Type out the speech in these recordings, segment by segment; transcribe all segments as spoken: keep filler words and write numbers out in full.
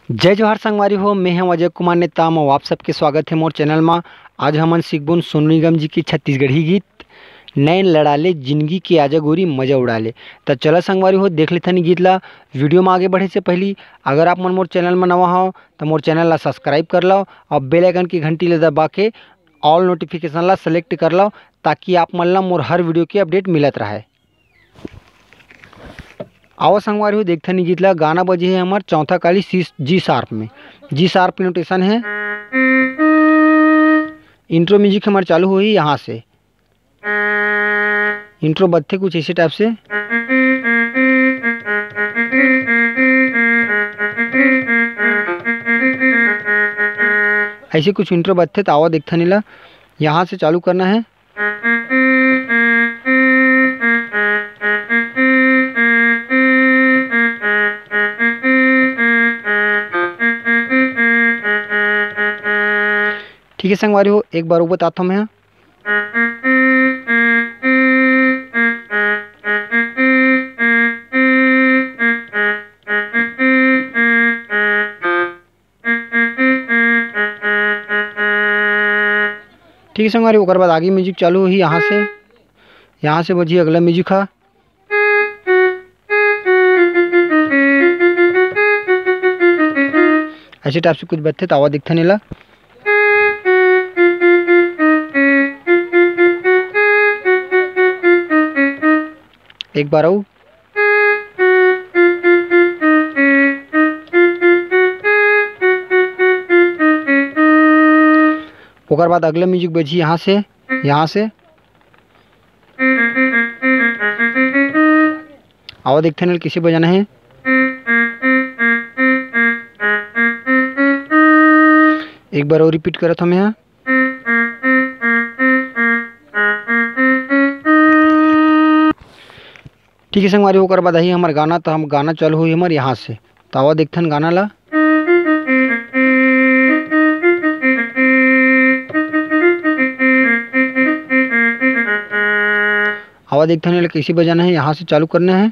जय जोहार संगवारी हो, मैं हूं अजय कुमार नेताम, आप सबके स्वागत है मोर चैनल मा। आज हमन सीखबोन सोनू निगम जी के छत्तीसगढ़ी गीत नैन लड़ा ले जिंदगी के आजा गोरी मजा उड़ा ले। त चला संगवारी हो, देख लेथन गीत ला। वीडियो मा आगे बढ़े से पहली अगर आप मन मोर चैनल मा नवा हो त मोर चैनल ला सब्सक्राइब कर लो और बेल आइकन की घंटी ला दबा के ऑल नोटिफिकेशन ला सेलेक्ट कर लो, ताकि आप मन ला मोर हर वीडियो के अपडेट मिलत रहे। आवा संगवारी हो, देखथन ये गीत ला। गाना बजे हे हमर चौथा काली सी, जी शार्प में। जी शार्प नोटेशन है। इंट्रो म्यूजिक हमर चालू होही यहाँ से। इंट्रो बजथे कुछ ऐसे टाइप से, ऐसे कुछ इंट्रो बजथे। त आवा देखथन एला। यहाँ से चालू करना है। ठीक है संगवारी हो, एक बार वो बताता हूँ मैं। ठीक है संगवारी, ओकर बाद आगे म्यूजिक चालू होही यहाँ से, यहाँ से बजी अगला म्यूजिक हा। ऐसे टाइप से कुछ बजथे, त आवा देखथन एला। एक बार अउ। ओकर बाद अगला म्यूजिक बजी यहाँ से, यहाँ से। आवा देखथन एला कइसे बजाना है। एक बार और रिपीट करत हूँ मैं यहाँ। ठीक है संगवारी, ओकर बाद आही हमर गाना, त हम गाना चालू होही हमर यहाँ से। त आवा देखथन गाना ला। आवा देखथन एला कइसे बजाना है, यहाँ से चालू करना है।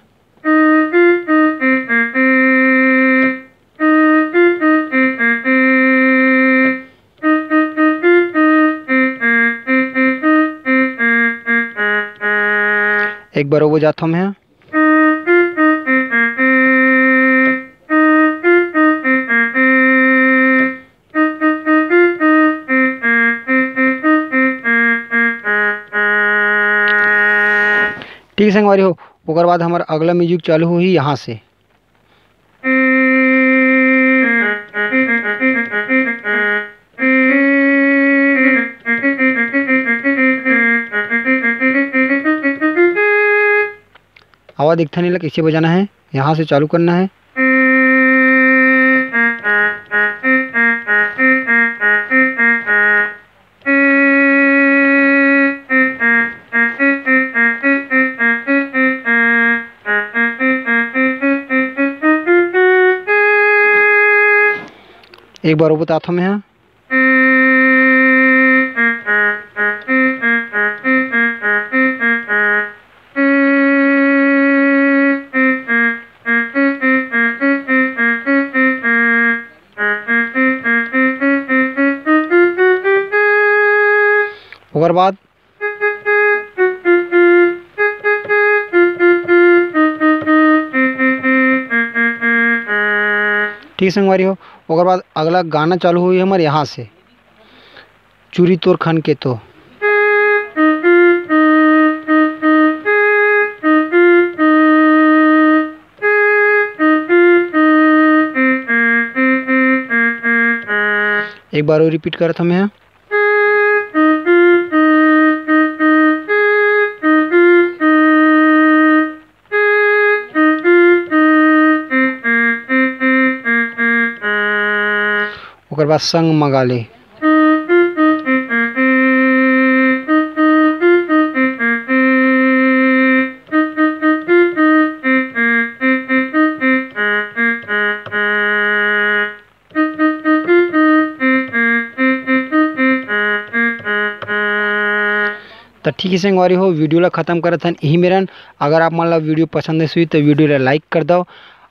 एक बार वो जात हूँ मैं। ठीक है संगवारी हो, ओकर बाद हमर अगला म्यूजिक चालू होही यहाँ से। आवा देखथन एला कइसे बजाना है, यहाँ से चालू करना है। एक बार वो बताता हूँ मैं यहाँ। ओकर बाद ठीक संगवारी हो, ओकर बाद अगला गाना चालू होही हमर यहाँ से, चूरी तोर खन के तो। एक बार और रिपीट करत हूँ मैं। ओकर बाद संग मगा ले। त ठीक है संगवारी हो, वीडियो ला खत्म करत हन इही मेरन। अगर आप मन ला वीडियो पसंद आइस होही त वीडियो ला लाइक कर दव,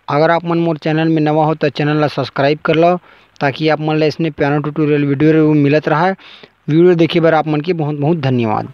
अगर आप मन मोर चैनल में नवा हो, तो चैनल ला सब्सक्राइब कर लो, ताकि आप मन ला इसने पियानो ट्यूटोरियल वीडियो मिलत रहे। वीडियो देखे बर आप मन के बहुत बहुत धन्यवाद।